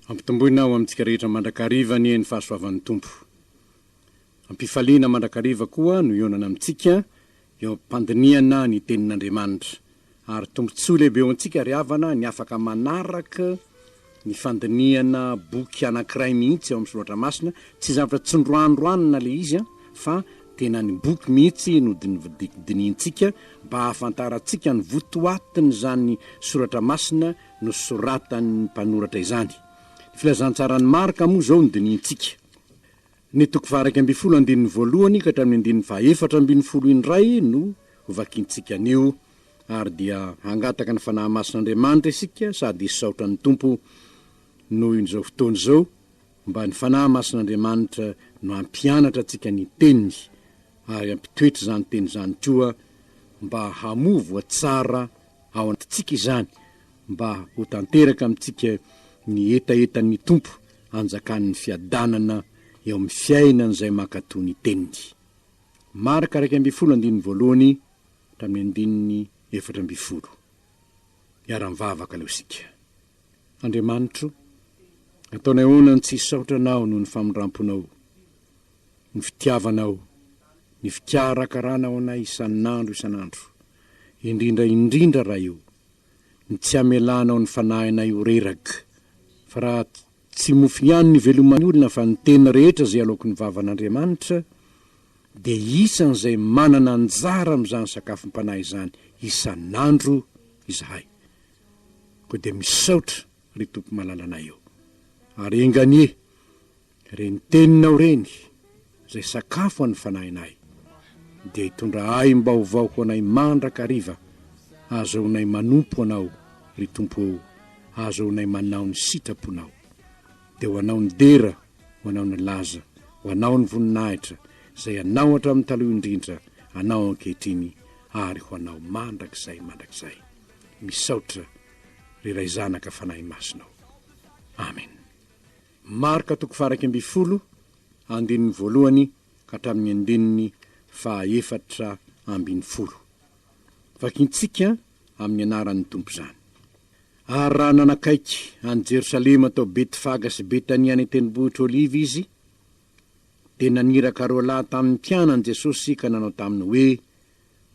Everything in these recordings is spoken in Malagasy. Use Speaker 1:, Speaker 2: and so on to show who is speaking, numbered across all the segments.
Speaker 1: Ampitomboina ho amintsika rehetra mandrakariva anie ny fahasoavan'ny Tompo. Am-pifaliana mandrakariva koa no hihaonana amintsika eo am-pandinihana ny Tenin'Andriamanitra. Ary tombontsoa lehibe ho antsika ry havana ny afaka manaraka ny fandinihana boky anankiray mihitsy ao amin'ny Soratra Masina. Tsy zavatra tsindroandroanina ilay izy an, fa tena ny boky mihitsy no dinihintsika mba hahafantarantsika ny votoatin'izany Soratra Masina nosoratan'ny mpanoratra izany. Ny Filazantsaran'i Marka moa izao no dinihintsika. Ny toko faha-11 andininy voalohany ka hatramin'ny andininy faha-14 indray no hovakintsika anio, ary dia hangataka ny Fanahy Masin'Andriamanitra isika sady hisaotra ny Tompo noho izao fotoana izao mba ny Fanahy Masin'Andriamanitra no hampianatra antsika ny Teniny ary hampitoetra izany Teny izany koa mba hamoa voa tsara ao anatintsika izany mba ho tanteraka amintsika ny hetahetan'ny Tompo hanjakan'ny fiadanana eo amin'ny fiainan'izay mankatò ny Teniny. Marka 11 andininy voalohany hatramin'ny andininy 14. Hiara-mivavaka aleo isika. Andriamanitro, ataonay ahoana ny tsy hisaotra Anao noho ny famindramponao, ny fitiavanao, ny fikarakaranao anay isan'andro isan'andro, indrindra indrindra Ray o, ny tsy hamelanao ny fanahinay ho reraka, fa raha tsy mofo ihany no iveloman'ny olona fa ny teny rehetra izay aloaky ny vavan'Andriamanitra dia isan'izay manana anjara amin'izany sakafom-panahy izany isan'andro izahay. Koa dia misaotra ry Tompo malalanay o! Ary enga anie Ireny teninao ireny, izay sakafo an'ny fanahinay, dia hitondra aim-baovao ho anay mandrakariva, ahazoanay manompo Anao, ry Tompo ô, ahazoanay manao ny sitraponao. Dia ho Anao ny dera, ho Anao ny laza, ho Anao ny voninahitra, izay Anao hatramin'ny taloha indrindra, Anao ankehitriny, ary ho Anao mandrakizay mandrakizay. Misaotra, ry Ray Zanaka Fanahy Masina ô. Amen. Marka toko faha-11, andininy voalohany ka hatramin'ny andininy faha-14. Vakintsika amin'ny anaran'ny Tompo izany. Ary raha nanakaiky an'i Jerosalema tao Betfaga sy Betania any an-tendrombohitra Oliva izy, dia naniraka roalahy tamin'ny mpianany Jesosy ka nanao taminy hoe,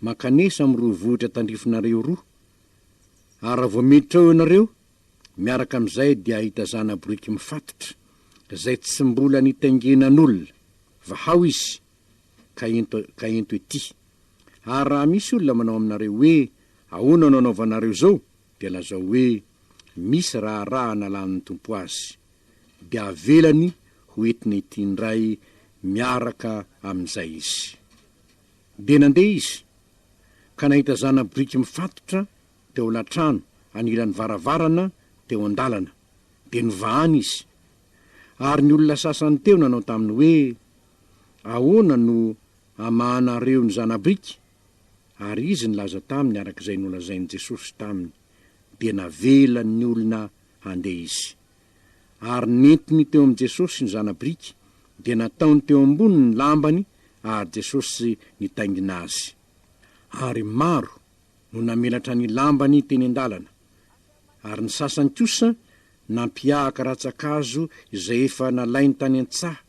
Speaker 1: Mankanesa amin'ny roa vohitra tandrifinareo roa, ary raha vao miditra ao ianareo, Miaraka amin'izay dia hahita zana-boriky mifatotra, izay tsy mbola nitaingenan'olona. Vahao izy, ka ento, ka ento ety. Ary raha misy olona manao aminareo hoe, Ahoana no anaovanareo izao? dia lazao hoe, Misy raharaha nalan'ny Tompo azy. Dia avelany ho entina ety indray miaraka amin'izay izy. Dia nandeha izy, ka nahita zana-boriky mifatotra teo alatrano anilan'ny varavarana teo an-dalana, dia novahany izy. Ary ny olona sasany teo nanao taminy hoe, Ahoana no amahanareo ny zana-biriky? Ary izy nilaza taminy araka izay nolazain'i Jesosy taminy, dia navelan'ny olona handeha izy. Ary nentiny teo amin'i Jesosy ny zana-biriky, dia nataony teo amboniny ny lambany, ary Jesosy nitaingina azy. Ary maro no namelatra ny lambany teny an-dalana, ary ny sasany kosa nampihahaka rantsan-kazo izay efa nalainy tany an-tsaha,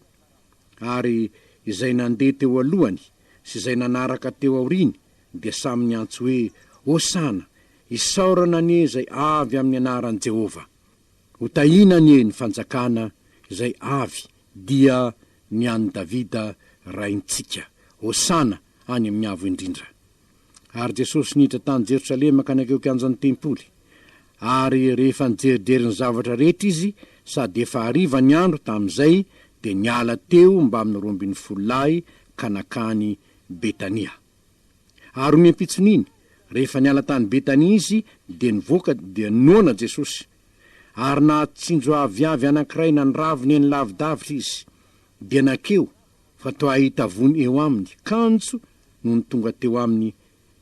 Speaker 1: ary izay nandeha teo alohany sy izay nanaraka teo aoriany dia samy niantso hoe, Hosana! Isaorana anie izay avy amin'ny anaran'i Jehovah! Hotahiana anie ny fanjakana izay avy, dia ny an'i Davida raintsika! Hosana any amin'ny avo indrindra! Ary Jesosy niditra tany Jerosalema ka nankeo kianjan'ny tempoly. Ary rehefa nijerijery ny zavatra rehetra izy, sady efa hariva ny andro tamin'izay, dia niala teo mbamin'ny 12 lahy ka nankany Betania. Ary nony ampitson'iny, rehefa niala tany Betania izy, dia nivoaka, dia noana Jesosy. Ary nahatsinjo aviavy anankiray nandravony eny lavidavitra izy, dia nankeo, fa toa hahita vony eo aminy, kanjo nony tonga teo aminy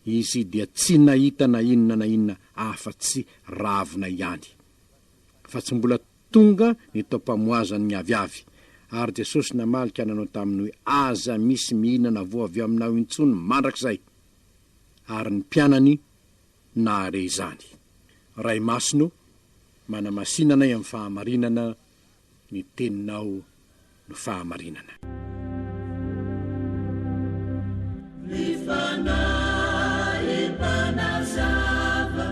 Speaker 1: izy dia tsy nahita na inona na inona afa-tsy ravina ihany, fa tsy mbola tonga ny taom-pamoazany ny aviavy. Ary Jesosy namaly ka nanao taminy hoe, Aza misy mihinana voa avy aminao intsony mandrakizay. Ary ny mpianany nahare izany. Ray Masina o, manamasina anay amin'ny fahamarinana. Ny teninao no fahamarinana.
Speaker 2: Ny Fanahy mpanazava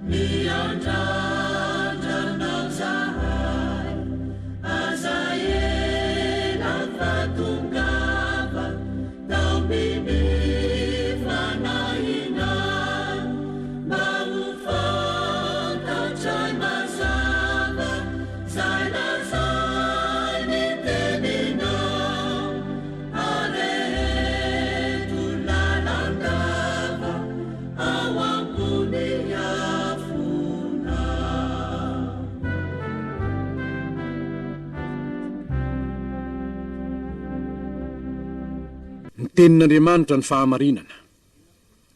Speaker 2: miandrandra anao zahay, aza ela fa tongava taompy ny fanahinay mba ho fantatray mazava Zay lazainy teninao areheto lalandava ao ambony afonao.
Speaker 1: Ny Tenin'Andriamanitra ny fahamarinana.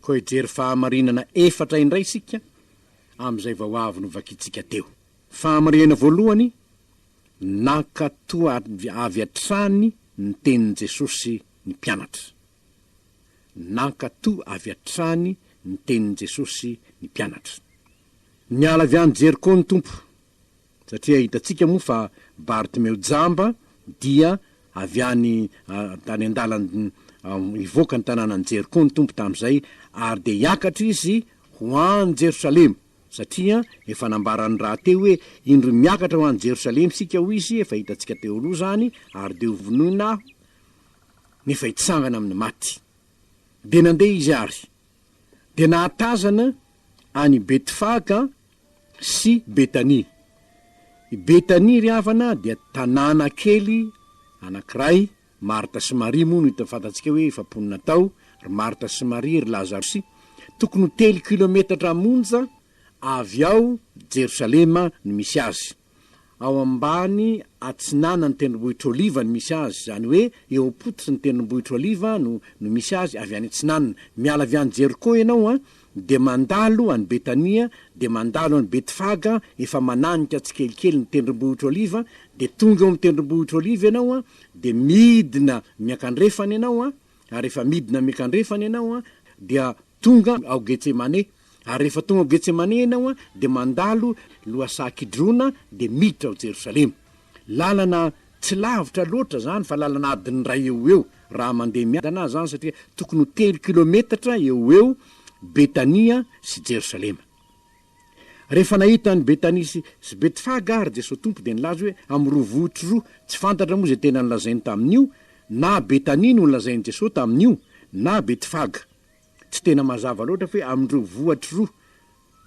Speaker 1: Koa hijery fahamarinana efatra indray isika amin'izay vao avy novakintsika teo. Fahamarihana voalohany, nankatò avy hatrany ny tenin'i Jesosy ny mpianatra. Nankatò avy hatrany ny tenin'i Jesosy ny mpianatra. Niala avy any Jeriko ny Tompo, satria hitantsika moa fa Bartimeo jamba dia avy any tany an-dalan hivoaka ny tanànan'i Jeriko ny Tompo tamin'izay, ary dia hiakatra izy ho any Jerosalema. Satria efa nambarany rahateo hoe, Indro miakatra ho any Jerosalema isika, hoy izy, efa hitantsika teo aloha izany, ary dia hovonoina aho, nefa hitsangana amin'ny maty. Dia nandeha izy ary dia nahatazana an'i Betfaga sy Betania. I Betania, ry havana, dia tanàna kely anankiray, Marta sy Maria moa no hita fantatsika hoe efa mponina tao, ry Marta sy Maria, ry Lazarosy, tokony ho telo kilometatra monja avy ao Jerosalema no misy azy. Ao ambany atsinanan'ny tendrombohitra Oliva no misy azy, izany hoe eo am-pototry ny tendrombohitra Oliva no no misy azy avy any atsinanana. Miala avy any Jeriko ianao an, dia mandalo any Betania, dia mandalo any Betfaga, efa mananika tsikelikely ny tendrombohitra Oliva, dia tonga eo amin'ny tendrombohitra Oliva ianao an, dia midina miankandrefana ianao an, ary rehefa midina miankandrefana ianao an, dia tonga ao Getsemane, ary rehefa tonga ao Getsemane ianao an, dia mandalo lohasaha Kidrona, dia miditra ao Jerosalema. Lalana tsy lavitra loatra izany fa lalana adiny iray eo ho eo raha mandeha miadana izany satria tokony ho telo kilometatra eo ho eo Betania sy Jerosalema. Rehefa nahita an'i Betania sy sy Betfaga ary Jesoa Tompo dia nilaza hoe amin'ny roa vohitry roa, tsy fantatra moa izay tena nolazainy tamin'io na Betania no nolazain'i Jesoa tamin'io na Betfaga. Tsy tena mazava loatra fa hoe amin'ireo vohitry roa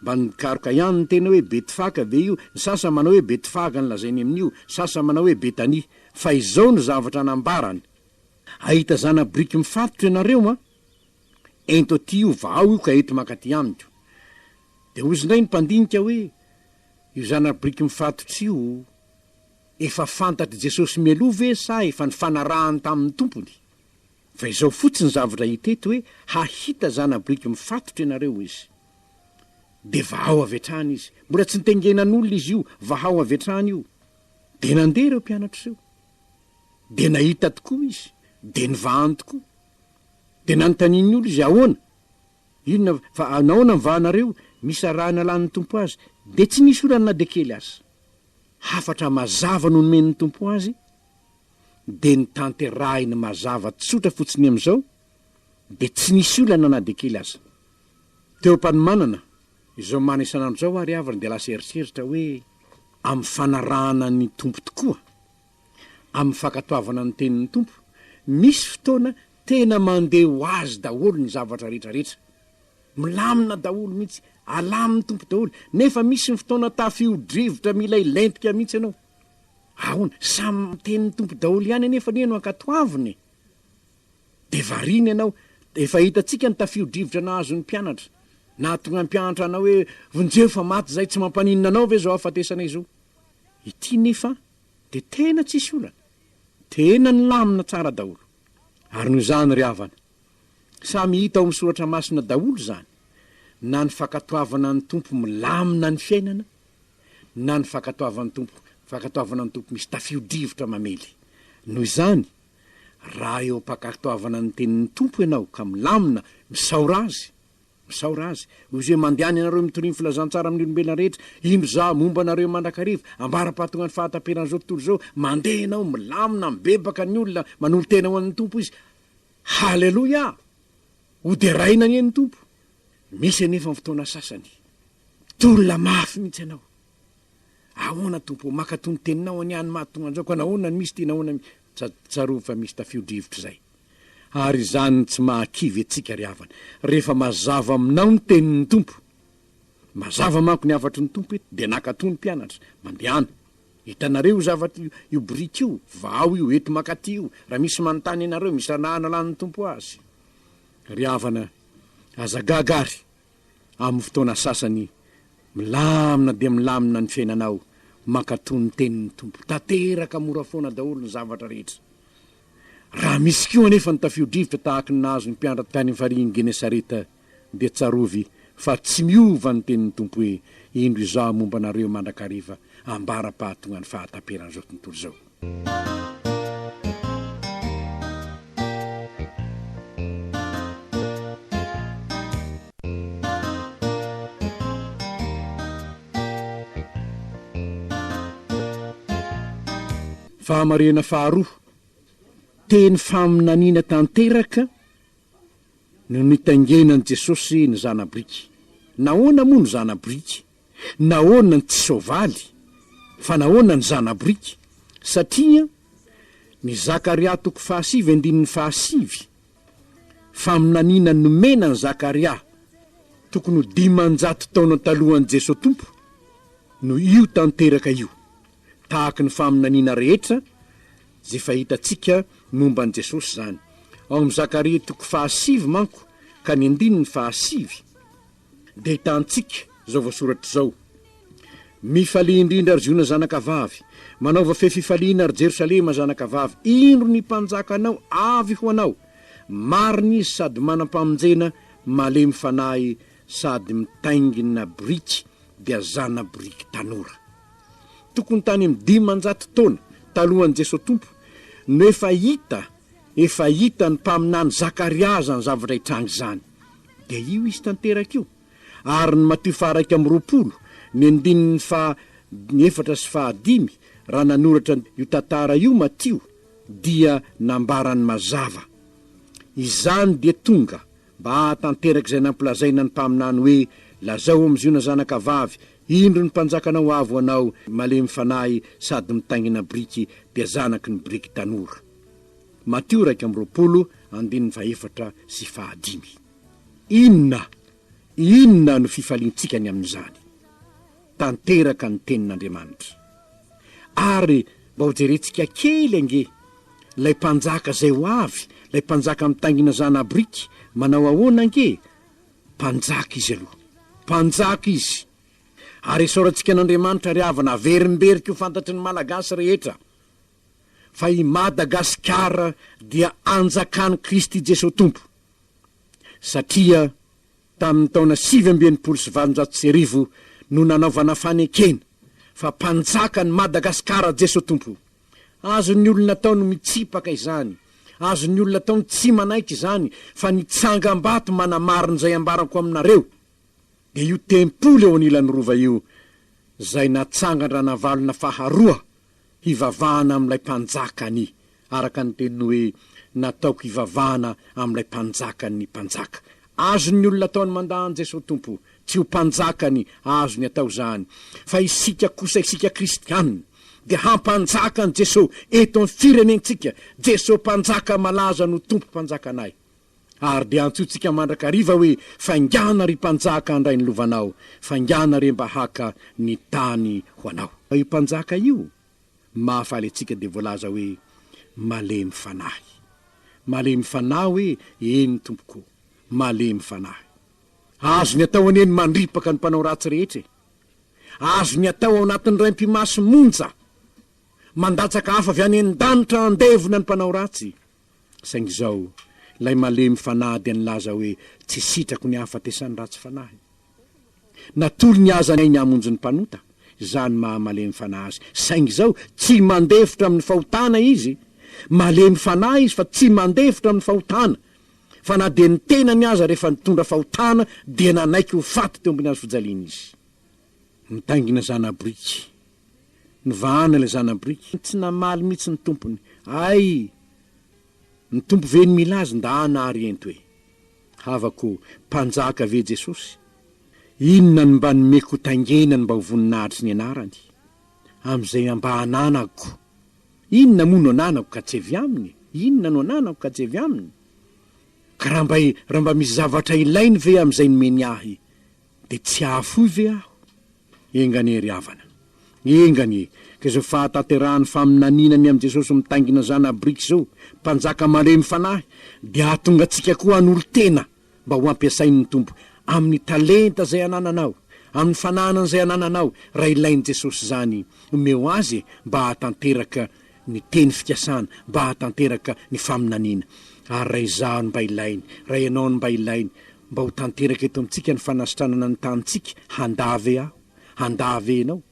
Speaker 1: Mba nikaroka ihany ny tena hoe Betfaka ve io, ny sasany manao hoe Betfaga no lazainy amin'io, sasany manao hoe Betania. Fa izao no zavatra nambarany. Hahita zana-biriky mifatotra ianareo an! Ento aty io, vahao io ka ento mankaty amiko. Dia hozy indray ny mpandinika hoe, io zana-biriky mifatotra io, efa fantatr'i Jesosy mialoha ve sa efa nifanarahany tamin'ny Tompony? Fa izao fotsiny zavatra hita eto hoe hahita zana-biriky mifatotra ianareo izy. Dia vahao avy hatrany izy. Mbola tsy nitengenan'olona izy io, vahao avy hatrany io. Dia nandeha ireo mpianatra ireo. Dia nahita tokoa izy. Dia nivahany tokoa. Dia nanontanian'ny olona izy, ahoana? Inona fa nahoana ny vahanareo? Misy arahina lanin'ny Tompo azy. Dia tsy nisy olana na dia kely aza. Hafatra mazava no nomen'ny Tompo azy. dia notanterahiny mazava tsotra fotsiny amin'izao dia tsy nisy olana na dia kely aza. Teo am-panomanana izao mana isan'andro izao ary havana dia lasa eritreritra hoe amin'ny fanarahana ny Tompo tokoa, amin'ny fankatoavana ny tenin'ny Tompo, misy fotoana tena mandeha ho azy daholo ny zavatra rehetra rehetra, milamina daholo mihitsy, alamin'ny Tompo daholo, nefa misy ny fotoana tafio-drivotra mila hilentika mihitsy ianao. Ahoana? Samy tenin'ny Tompo daholo ihany anefa anie no ankatoavina e! Dia variana ianao. Efa hitantsika ny tafio-drivotra nahazo ny mpianatra. Nahatonga ny mpianatra hanao hoe, Vonjeo fa maty izahay, tsy mampaninona anao ve izao hahafatesana izao? Ity nefa dia tena tsisy olana. Tena nilamina tsara daholo. Ary noho izany ry havana, samy hita ao amin'ny Soratra Masina daholo izany, na ny fankatoavana ny Tompo milamina ny fiainana, na ny fankatoavan'ny Tompo, fankatoavana ny Tompo misy tafio-drivotra mamely. Noho izany, raha eo am-pankatoavana ny tenin'ny Tompo ianao ka milamina, misaora Azy. Misaora Azy. Hoy Izy hoe, Mandehana ianareo mitoria ny filazantsara amin'ny olombelona rehetra, indro Izaho momba anareo mandrakariva, ambara-pahatongan'ny fahataperan'izao tontolo izao. Mandeha ianao, milamina, mibebaka ny olona, manolo-tena ho an'ny Tompo izy. Haleloia! Hoderaina anie ny Tompo. Misy anefa ny fotoana sasany, tolona mafy mihitsy ianao. Ahoana Tompo ô, mankatò ny teninao anie any mahatonga an'izao ka nahoana no misy ity nahoana mi, tsarovy fa misy tafio-drivotra izay. Ary izany no tsy mahakivy antsika ry havana, rehefa mazava aminao ny tenin'ny Tompo, mazava manko ny hafatry ny Tompo eto, dia nankatò ny mpianatra, mandehana, hitanareo io zavatra io, io biriky io, vahao io, eto mankaty io, raha misy manontany anareo, misy rahalahy analan'ny Tompo azy. Ry havana, aza gaga ary Amin'ny fotoana sasany, milamina dia milamina ny fiainanao, mankatò ny tenin'ny Tompo. Tanteraka mora foana daholo ny zavatra rehetra. Raha misy koa anefa ny tafio-drivotra tahaka ny nahazo ny mpianatra tany amin'ny farihin'i Genesareta, dia tsarovy fa tsy miova ny tenin'ny Tompo hoe, Indro Izaho momba anareo mandrakariva, ambara-pahatongan'ny fahataperan'izao tontolo izao. Fahamarihana faharoa, teny faminaniana tanteraka no nitaingenan'i Jesosy ny zana-biriky. Nahoana moa no zana-biriky? Nahoana no tsy soavaly fa nahoana no zana-boriky? Satria ny Zakaria toko fahasivy andininy fahasivy, faminaniana nomena an'i Zakaria tokony ho 500 taona talohan'i Jesoa Tompo no io tanteraka io, tahaky ny faminaniana rehetra izay fahitantsika momba an'i Jesosy izany. Ao amin'ny Zakaria toko fahasivy manko ka ny andininy fahasivy. Dia hitantsika izao voasoratra izao, Mifalia indrindra, ry Ziona zanakavavy, manaova fe fifaliana, ry Jerosalema zanakavavy, indro ny mpanjakanao avy ho anao, marina izy sady manam-pamonjena, malemy fanahy sady mitaingina boriky, dia zana-boriky tanora. Tokony tany amin'ny 500 taona talohan'i Jesoa Tompo no efa hita, efa hitan'ny mpaminany Zakaria izany zavatra hitranga izany. Dia io izy tanteraka io. Ary ny Matio faha 21, ny andininy faha efatra sy faha dimy, raha nanoratra io tantara io Matio dia nambarany mazava. Izany dia tonga mba hahatanteraka izay nampilazaina ny mpaminany hoe, Lazao amin'i Ziona zanaka vavy, indro ny mpanjakanao avy ho anao, malemy fanahy sady mitaingina biriky, dia zanaky ny biriky tanora. Matio 21, andininy fahefatra sy fahadimy. Inona, inona no fifaliantsika ny amin'izany? Tanteraka ny Tenin'Andriamanitra. Ary mba hojerentsika kely ange ilay Mpanjaka izay ho avy, ilay Mpanjaka mitaingina zana-boriky, manao ahoana ange? Mpanjaka Izy aloha. Mpanjaka Izy. Ary isaorantsika an'Andriamanitra ry havana, averimberiko ho fantatry ny Malagasy rehetra, fa i Madagasikara dia anjakan'i Kristy Jesoa Tompo, satria tamin'ny taona 1869 no nanaovana fanekena fa mpanjakan'i Madagasikara Jesoa Tompo. Azon'ny olona atao ny mitsipaka izany, azon'ny olona atao ny tsy manaiky izany, fa ny tsangambato manamarina izay ambarako aminareo dia io tempoly eo anilan'ny rova io izay natsangan-dRanavalona faharoa hivavahana amin'ilay Mpanjakany, araka ny teniny hoe, Nataoko hivavahana amin'ilay Mpanjakan'ny mpanjaka. Azon'ny olona atao ny mandà an'i Jesoa Tompo, tsy ho Mpanjakany, azony atao izany. Fa isika kosa, isika kristiana, dia hampanjaka an'i Jesoa eto amin'ny firenentsika. Jesoa Mpanjaka malaza no Tompo Mpanjakanay. Ary dia antsointsika mandrakariva hoe, Faingàna ry Mpanjaka handray ny lovanao, faingàna re mba haka ny tany ho anao. Fa io Mpanjaka io, mahafaly antsika dia voalaza hoe, malemy fanahy. Malemy fanahy hoe, eny tompoko, malemy fanahy. Azony atao anie ny mandripaka ny mpanao ratsy rehetra e! Azony atao ao anatin'ny raim-pimaso monja, mandatsaka afo avy any an-danitra handevona ny mpanao ratsy. Saingy izao, ilay malemy fanahy dia nilaza hoe, Tsy sitrako ny hahafatesan'ny ratsy fanahy. Natolony aza ny ainy hamonjy ny mpanota, izany maha malemy fanahy azy. Saingy izao, tsy mandefitra amin'ny fahotana izy. Malemy fanahy izy fa tsy mandefitra amin'ny fahotana. Fa na dia ny tenany aza rehefa nitondra fahotana dia nanaiky ho faty teo ambony hazo fijaliana izy. Nitaingina zana-boriky. Nivahana ilay zana-boriky. Tsy namaly mihitsy ny tompony. Hay! Ny Tompo ve no mila azy ndana ary ento e! Havako, mpanjaka ve Jesosy? Inona no mba nomeko ho taingenany mba ho voninahitry ny anarany? Amin'izay mba ananako. Inona moa no ananako ka tsy avy aminy? Inona no ananako ka tsy avy aminy? Ka raha mba raha mba misy zavatra ilainy ve amin'izay nomeny ahy, dia tsy hahafoy ve aho? Enga anie ry havana. Enga anie ka izao fahatanterahan'ny faminaniana ny amin'i Jesosy mitaingina zana-biriky izao, Mpanjaka malemy fanahy, dia hahatonga antsika koa hanolo-tena mba ho ampiasain'ny Tompo amin'ny talenta izay anananao, amin'ny fananana izay anananao, raha ilain'i Jesosy izany, omeo Azy e, mba hahatanteraka ny teny fikasana, mba hahatanteraka ny faminaniana. Ary raha izaho no mba ilainy, raha ianao no mba ilainy, mba ho tanteraka eto amintsika ny fanasitranana ny tanintsika, handà ve aho? Handà ve ianao?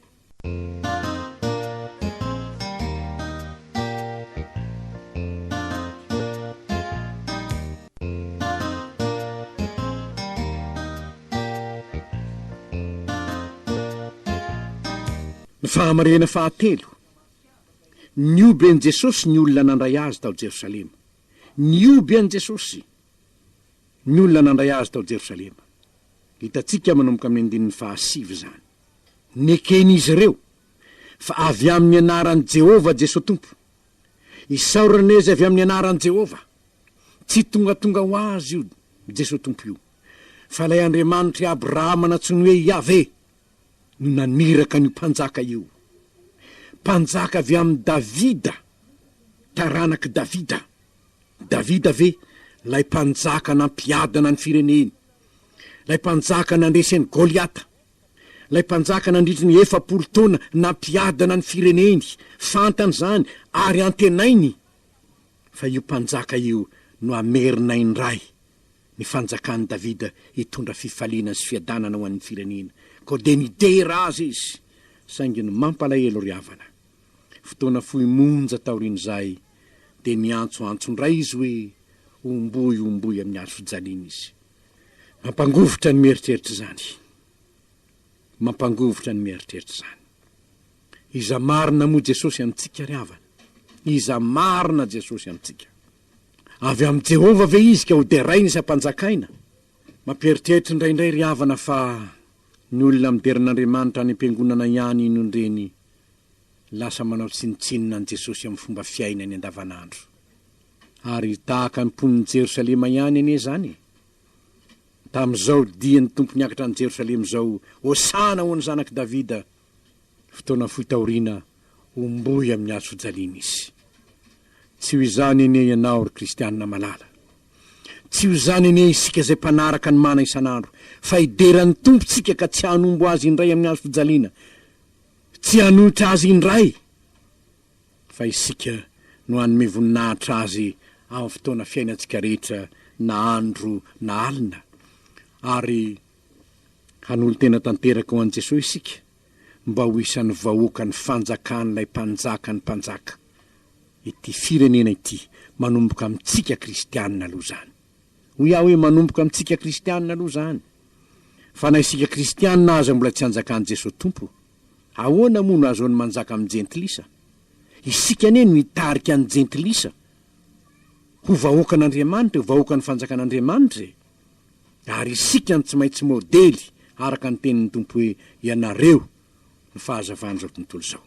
Speaker 1: Ny fahamarihana fahatelo, nihoby an'i Jesosy ny olona nandray azy tao Jerosalema. Nihoby an'i Jesosy ny olona nandray azy tao Jerosalema. Hitantsika manomboka amin'ny andininy fahasivy izany. Neken'izy ireo fa avy amin'ny anaran'i Jehovah Jesoa Tompo. Isaorana Izy avy amin'ny anaran'i Jehovah. Tsy tongatonga ho azy io Jesoa Tompo io, fa ilay Andriamanitr'i Abrahama nantsoiny hoe Yaveh no naniraka an'io mpanjaka io. Mpanjaka avy amin'i Davida, taranak'i Davida. Davida ve ilay mpanjaka nampiadana ny fireneny, ilay mpanjaka nandresy an'i Goliata, ilay mpanjaka nandritry ny 40 taona nampiadana ny fireneny, fantany izany ary antenainy fa io mpanjaka io no hamerina indray ny fanjakan'i Davida hitondra fifaliana sy fiadanana ho an'ny firenena. Koa dia nidera azy izy. Saingy ny mampalahelo ry havana, Fotoana fohy monja taorian'izay dia niantsoantso indray izy hoe, Homboy, homboy amin'ny hazo fijaliana izy. Mampangovitra ny mieritreritra izany. Mampangovitra ny mieritreritra izany. Iza marina moa Jesosy amintsika ry havana? Iza marina Jesosy amintsika? Avy amin'i Jehovah ve izy ka hoderaina sy hampanjakaina? Mampieritreritra indraindray ry havana fa ny olona midera an'Andriamanitra any am-piangonana ihany ino ireny lasa manao tsinontsinona an'i Jesosy amin'ny fomba fiainany andavanandro. Ary tahaka ny mponin'i Jerosalema ihany anie izany e! Tamin'izao dian'ny Tompo niakatra an'i Jerosalema izao, Hosana ho an'ny Zanak'i Davida! Fotoana fohy taoriana, homboy amin'ny hazo fijaliana Izy. Tsy ho izany anie ianao, ry kristianina malala. Tsy ho izany anie isika izay mpanaraka ny mana isan'andro, fa hidera ny Tompontsika ka tsy hanombo Azy indray amin'ny hazo fijaliana, Tsy hanohitra azy indray fa isika no hanome voninahitra azy amin'ny fotoana fiainantsika rehetra na andro na alina ary hanolo-tena tanteraka ho an'i Jesoa isika mba ho isan'ny vahoakan'ny fanjakan'ilay Mpanjakan'ny mpanjaka ity firenena ity manomboka amintsika kristianina aloha izany. Hoy aho hoe manomboka amintsika kristianina aloha izany. Fa na isika kristianina aza mbola tsy anjakan'i Jesoa Tompo, ahoana moa no ahazoany manjaka amin'ny jentilisa? Isika anie no hitarika ny jentilisa ho vahoakan'Andriamanitra, ho vahoakan'ny fanjakan'Andriamanitra e! Ary isika no tsy maintsy modely araka ny tenin'ny Tompo hoe ianareo no fahazavan'izao tontolo izao.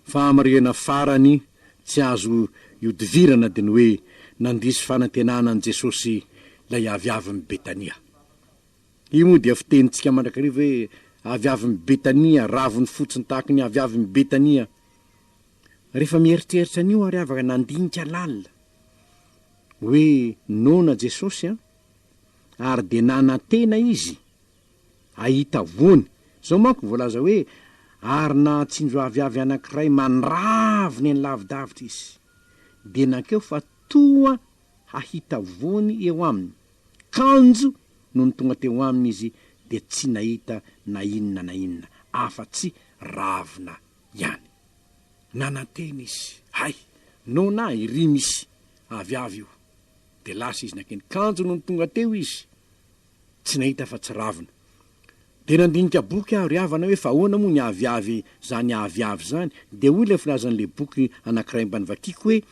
Speaker 1: Fahamarihana farany tsy azo ihodivirana dia ny hoe nandiso fanantenana an'i Jesosy ilay aviavin'i Betania. Io moa dia fitenintsika mandrakariva hoe aviavin'i Betania, raviny fotsiny tahaka ny aviavin'i Betania. Rehefa mieritreritra an'io ary afaka nandinika lalina hoe noana Jesosy an, ary dia nanantena izy hahita voany. Izao manko voalaza hoe ary nahatsinjo aviavy anankiray mandravina eny lavidavitra izy, dia nankeo fa toa hahita voany eo aminy. Kanjo nony tonga teo aminy izy dia tsy nahita na inona na inona afa-tsy ravina ihany. Nanantena izy, hay, noana aho, iry misy aviavy io. Dia lasa izy nankeny. Kanjo nony tonga teo izy, tsy nahita afa-tsy ravina. Dia nandinika boky aho ry havana hoe fa ahoana moa ny aviavy izany aviavy izany? Dia hoy ilay filazan'ilay boky anankiray mba novakiako hoe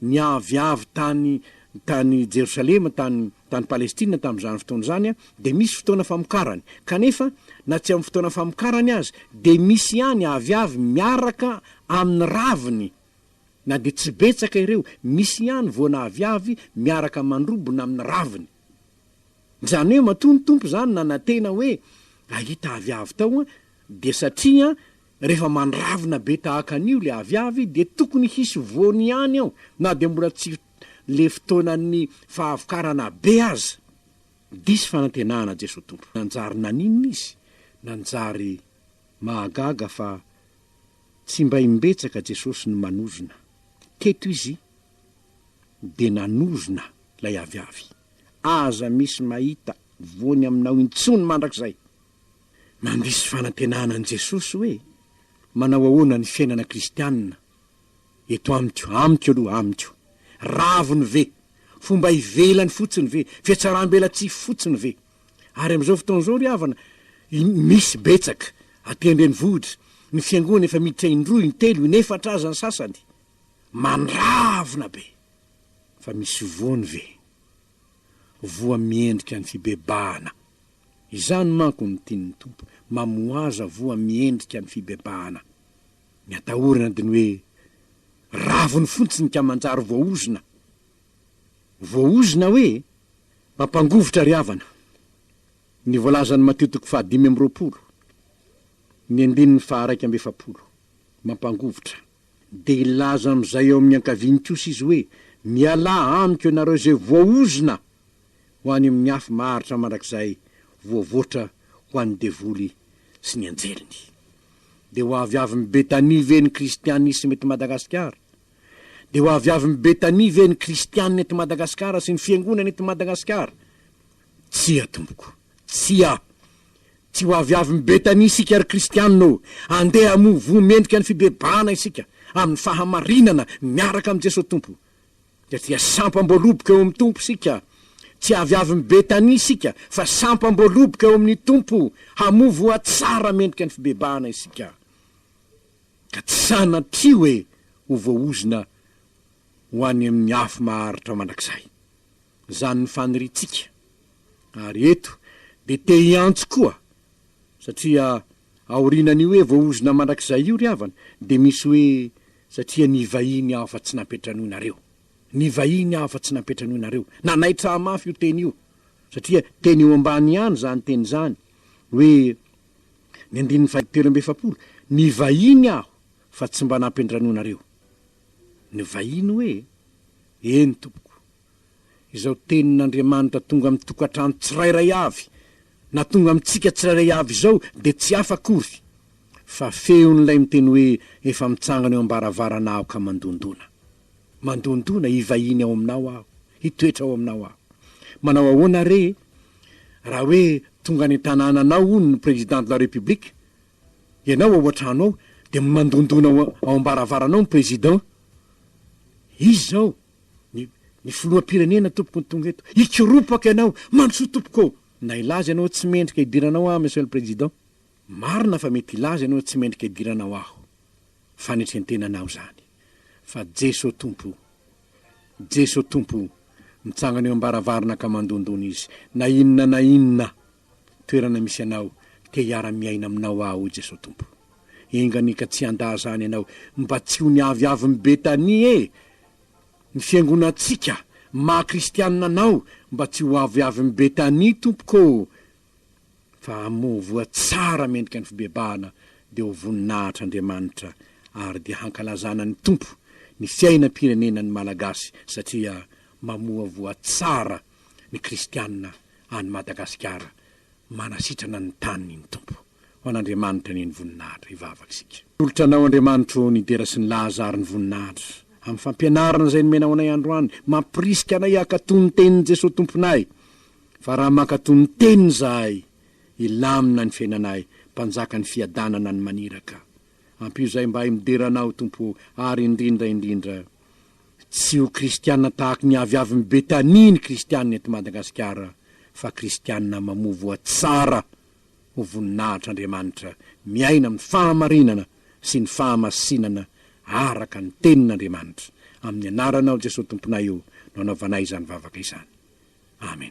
Speaker 1: ny aviavy tany tany Jerosalema, tany tany Palestina tamin'izany fotoana izany dia misy fotoana famokarany. Kanefa na tsy amin'ny fotoana famokarany aza dia misy ihany aviavy miaraka amin'ny raviny na dia tsy betsaka ireo, misy ihany voana aviavy miaraka mandrobona amin'ny raviny. Izany hoe matoa ny Tompo izany nanantena hoe hahita aviavy tao dia satria rehefa mandravina be tahaka an'io ilay aviavy dia tokony hisy voany ihany ao na dia mbola tsy le fotoanan'ny fahavokarana be aza. Diso fanantenana Jesoa Tompo. Nanjary naninona izy? Nanjary mahagaga fa tsy mba imbetsaka Jesosy no manozona. Teto izy dia nanozona ilay aviavy. Aza misy mahita voany aminao intsony mandrakizay. Mandiso fanantenana an'i Jesosy hoe, Manao ahoana ny fiainana kristianina eto amiko, amiko aloha, amiko? Raviny ve? Fomba ivelany fotsiny ve? Fihatsaram-belatsihy fotsiny ve? Ary amin'izao fotoana izao ry havana, misy betsaka aty an-drenivohitra, ny fiangonana efa miditra indroa, intelo, inefatra aza ny sasany. Mandravona be! Fa misy voany ve? Voa miendrika ny fibebahana. Izany manko no tian'ny Tompo, mamohaza voa miendrika ny fibebahana. Ny atahorana dia ny hoe raviny fontsiny ka manjary voaozona. Voaozona hoe? Mampangovitra ry havana ny voalazan'i Matio toko faha-25, ny andininy faha-41. Mampangovitra. Dia hilaza amin'izay eo amin'ny ankaviany kosa izy hoe, Mialà amiko ianareo izay voaozona ho any amin'ny afo maharitra mandrakizay voavoatra ho an'ny devoly sy ny anjeliny. Dia ho avy avy Betania ve ny kristianisma eto Madagasikara? Dia ho avy avy Betania ve ny kristianina eto Madagasikara sy ny fiangonana eto Madagasikara? Tsia tompoko, tsia! Tsy ho avy avy Betania isika ry kristianina ô! Andeha hamoa voa mendrika ny fibebahana isika amin'ny fahamarinana miaraka amin'i Jesoa Tompo. Satria sampam-boaloboka eo amin'ny Tompo isika. Tsy avy avy Betania isika fa sampam-boaloboka eo amin'ny Tompo. Hamoa voa tsara mendrika ny fibebahana isika. Ka tsy sanatria hoe ho voaozona ho any amin'ny afo maharitra mandrakizay. Izany ny faniriantsika. Ary eto dia te hiantso koa, satria aorianan'io hoe voaozona mandrakizay io ry havana, dia misy hoe satria nivahiny aho fa tsy nampiantranoinareo. Nivahiny aho fa tsy nampiantranoinareo. Nanaitra ahy mafy io teny io, satria teny eo ambany ihany izany teny izany, hoe ny andininy faha 43, nivahiny aho fa tsy mba nampiantranoinareo. Nivahiny hoe? Eny tompoko. Izao tenin'Andriamanitra tonga amin'ny tokantrano tsirairay avy, na tonga amintsika tsirairay avy izao dia tsy hafa akory fa feon'ilay miteny hoe efa mitsangana eo am-baravarana aho ka mandondona. Mandondona, hivahiny ao aminao aho, hitoetra ao aminao aho. Manao ahoana re raha hoe tonga any an-tanànanao hono ny président de la république, ianao ao an-trano ao dia mandondona ao am-baravaranao ny président? Izy izao Ny ny filoham-pirenena tompoko no tonga eto. Hikoropaka ianao. Mandrosoa tompoko ô! Na hilaza ianao tsy mendrika hidiranao aho Monsieur le Président. Marina fa mety hilaza ianao tsy mendrika hidiranao aho. Fanetren-tenanao izany. Fa Jeso Tompo, Jeso Tompo, mitsangana eo am-baravarana ka mandondona Izy. Na inona na inona toerana misy anao, te hiara-miaina aminao aho hoy Jeso Tompo. Enga anie ka tsy handà izany ianao. Mba tsy ho ny aviavin'i Betania e! Ny fiangonantsika, maha kristianina anao, mba tsy ho aviavin'i Betania tompoko ô! Fa hamoa voa tsara mendrika ny fibebahana dia ho voninahitr' Andriamanitra ary dia hankalazana ny Tompo ny fiainam-pirenena ny Malagasy satria mamoa voa tsara ny kristianina any Madagasikara manasitrana ny taniny ny Tompo. Ho an'Andriamanitra anie ny voninahitra. Hivavaka isika. Atolotra Anao Andriamanitro ô ny dera sy ny laza ary ny voninahitra amin'ny fampianarana izay nomenao anay androany, mampirisika anay hankatò ny tenin'i Jesoa Tomponay. Fa raha mankatò ny Teniny izahay, hilamina ny fiainanay, Mpanjakan'ny fiadanana ny maniraka. Ampio izahay mba hahay midera Anao, Tompo ô, ary indrindra indrindra, tsy ho kristiana tahaky ny aviavin'i Betania ny kristiana eto Madagasikara, fa kristiana mamoa voa tsara ho voninahitr'Andriamanitra, miaina amin'ny fahamarinana sy ny fahamasinana araka ny Tenin'Andriamanitra. Amin'ny Anaranao Jesoa Tomponay o, no anaovanay izany vavaka izany. Amen.